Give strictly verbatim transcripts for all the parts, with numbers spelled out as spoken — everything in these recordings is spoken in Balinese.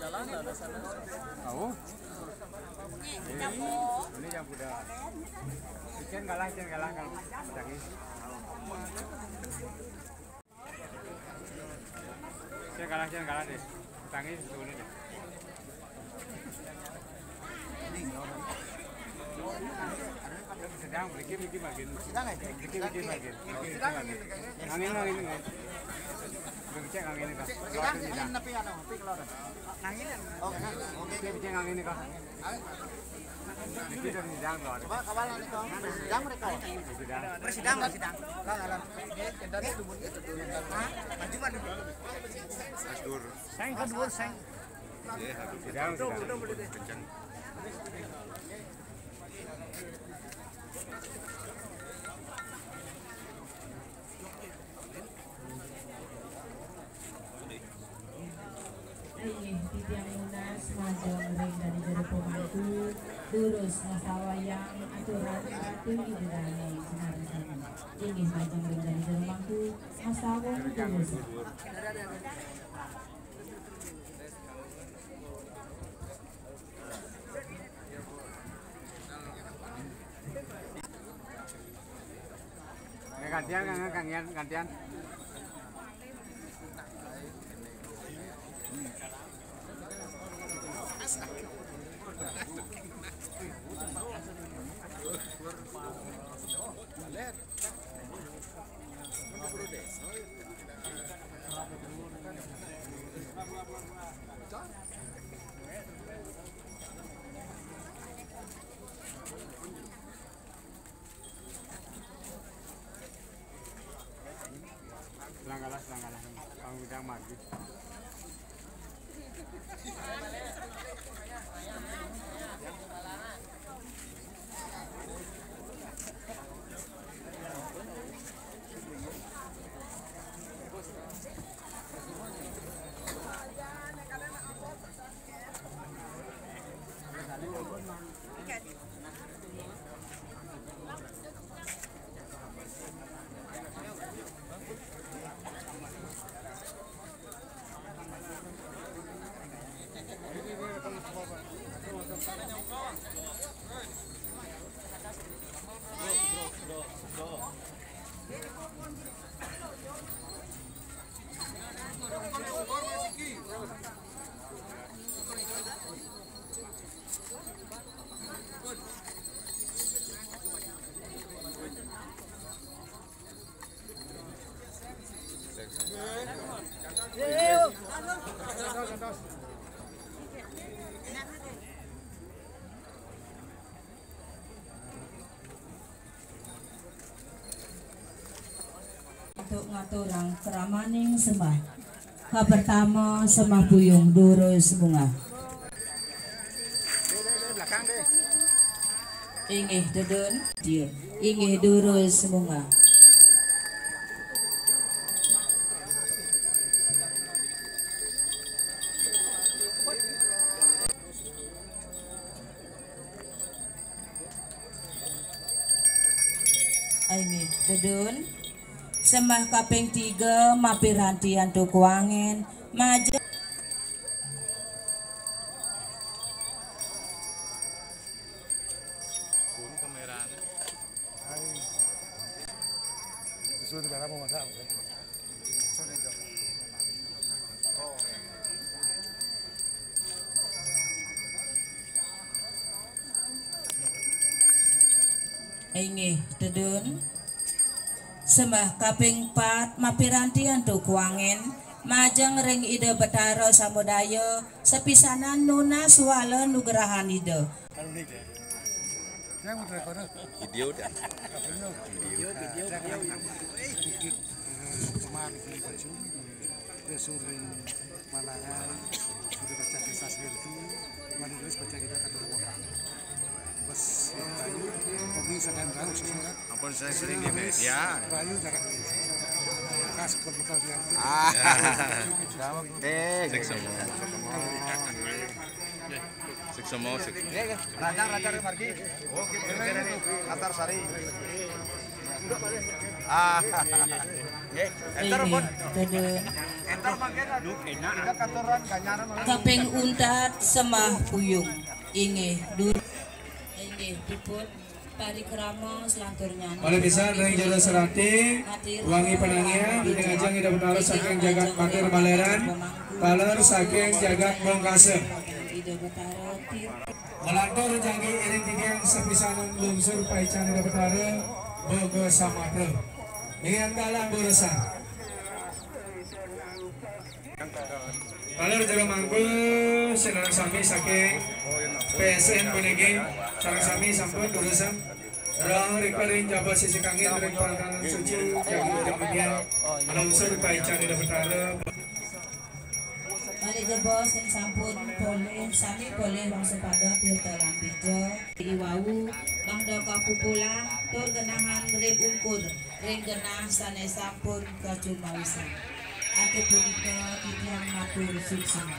Tahu? Ini, ini yang muda. Ikan galah, ikan galah kalau tangis. Ikan galah, ikan galah deh. Tangis dulu deh. Sedang, bikin, bikin, bikin. Sedang aja. Bikin, bikin, bikin. Angin, angin, angin. Udah cek angin itu. Sedang, sedang, tapi ada, tapi kalau ada. Angin. Oke, oke. Bikin, bikin angin itu. Itu udah sedang, loh. Coba kawan ini, Kang. Sedang mereka. Sedang. Bersidang, bersidang. Lah, lah. Hah? Maju, maju. Mas Dur. Seng, ke dua, seng. Iya, habis. Sedang, sedang. Kencang. Inggih, titiang nunas majeng ring dané jero pemangku, durus ngasawayang aturan Ratu Ida Dané Jinarsana. Inggih, majeng ring dané jero mangku, ngasawa durus. Ya, gantian, gantian, gantian. Langgalah, langgalah. Kang Widang maju. Untuk ngaturang kramaning sembah. Kapertama, sembah puyung durus bungah. Inggih, dedun, dia. Inggih, durus bungah. Inggih, dedun. Sembah kaping tiga, mapiranti antuk wangen, majeng. Susun kamera mau masak. Inggih, dedun. Sembah kaping pat, mapiranti antuk wangen, majeng ring Ida Betara Samudaya, sapisanan nunas wala nugrahan Ida. Video dah. Video, video, video. Kemarin, Malangan, udah baca kisah Sirti, kemarin terus baca kita kata orang. Bos, ya, Bayu, kopi sedang tahu sesurat. Ampun, saya sering di media. Bayu, jangan di kas, bukan, bukan, biar. Ah. Oke. Sik semua. Sik semua, sik semua. Rancang, rancang, margi. Oke, Antar Sari. Ah. Nggih, enter, pun. Inggih, dedun. Kaping untat sembah puyung. Inggih, dur. Inggih, puput parikrama selanturnya. Malih pisan ring Jero Serati, wangi panangian, ring ajeng Ida Betara saking jagat Madir Maleran, taler saking jagat Bongkasem. Ida Betara tir- Malantur jagi iring titiang sapisanan lungsur paican Ida Betara, Boga Samatra. Inggih, galah durusang. Taler jero mangku, sinareng sami saking P S N puniki, sareng sami sampun durusang. Rauh rika ring jaba sisi kangin ring paratanan suci, jagi ujung dunya, lungsur paican Ida Betara. Malih jaba sing sampun polih, sami polih wangsa pada tirta lampija. Iwau, mangda kapupulan, tur genahan ring ungkur, ring genah sane sampun kacumawisan. Atur punika titiang matur suksma.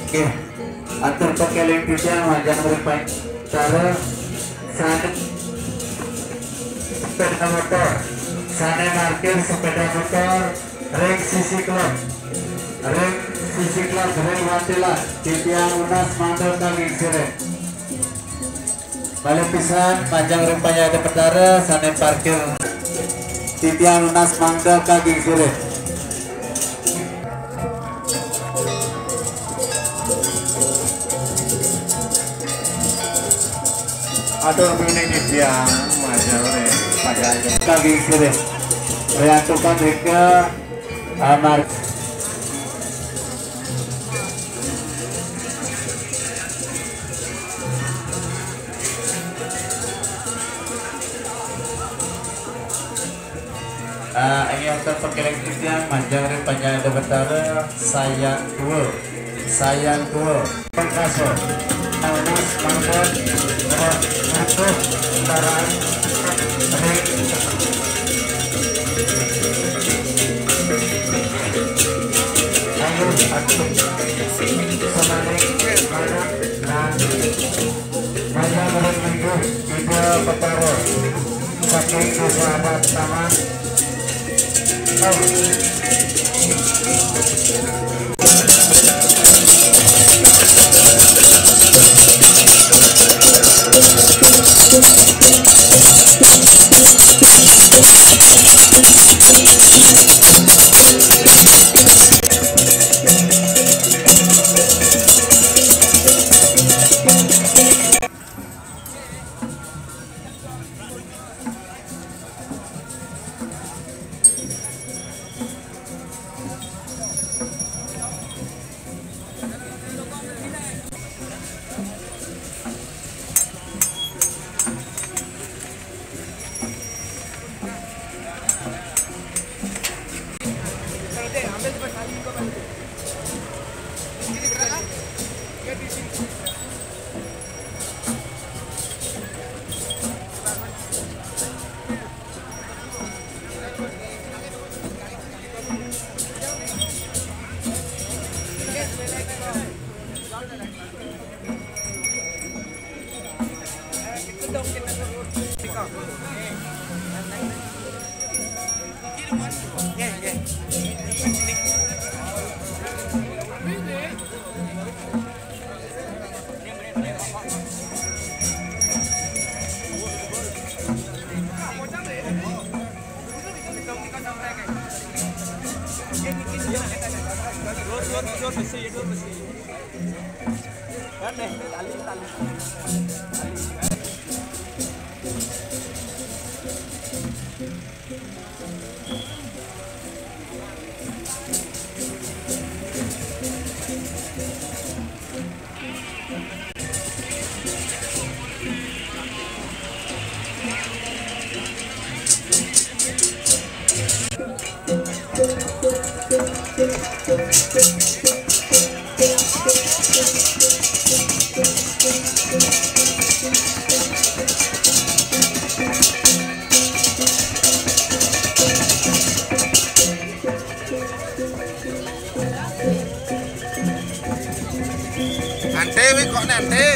Nggih, atur pakeling titiang majeng ring paicara sane sepeda motor, sane markir sepeda motor ring sisi klub, ring sisi klub, ring wantilan, titiang nunas mangda kagingsirin. Malih pisan, majeng ring paicara Ida Betara sane parkir. Titiang nunas mangda kagingsirin. Atur piuning titiang, majeng ring paicara kagingsirin. Riantukan rika amar- Ah, inggih, atur pakeling titiang majeng ring paicara Ida Betara, Sayan Tua. Sayan Tua. Pengkasa. Angus mangkon. Rebah. Rebah. Barang. Ring. Ayo, atur. Semalik. Mana. Nah. Majeng ring linggih Ida Betara saking Desa Adat Taman. Ante, wi, kok nanti?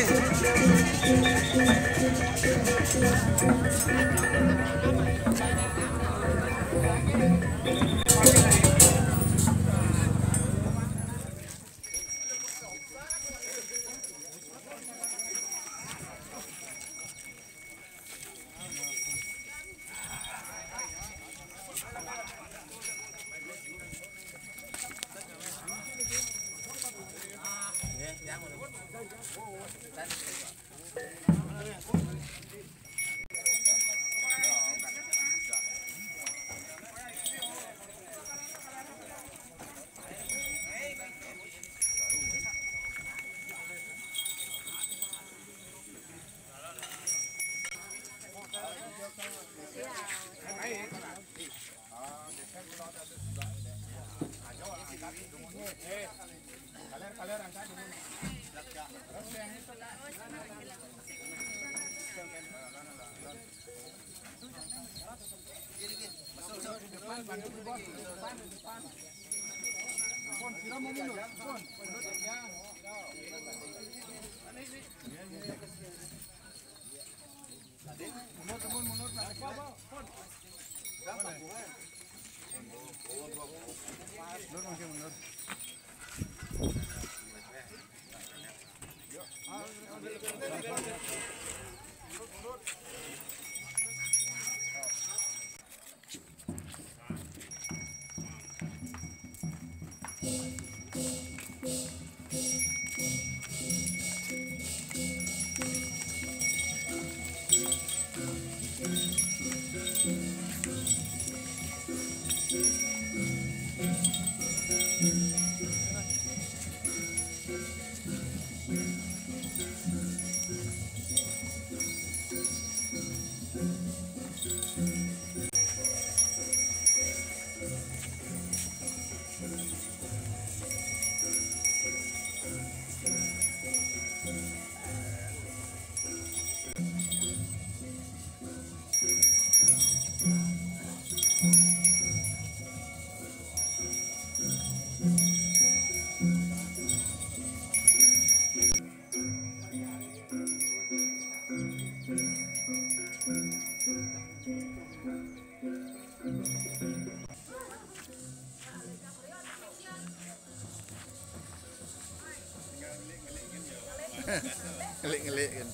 Ngelik-ngelik kan.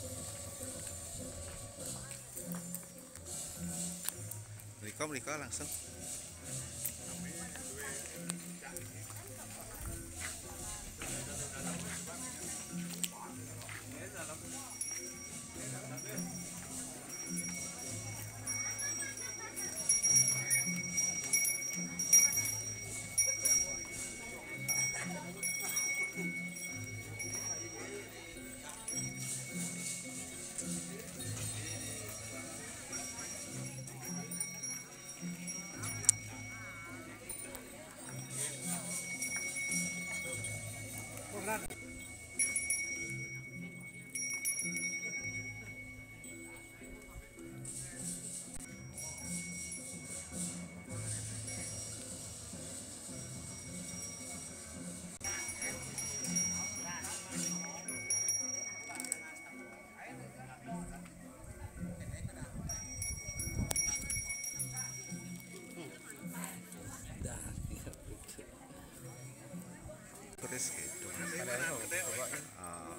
Mriko, mriko langsung. Terus gitu. Ah.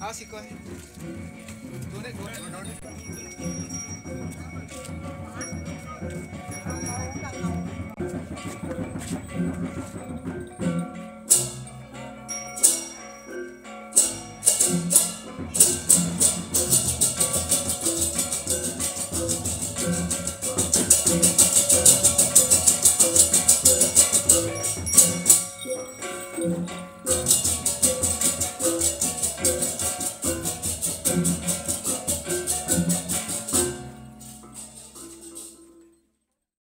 Awas iko. Dunek, dunek, dunek.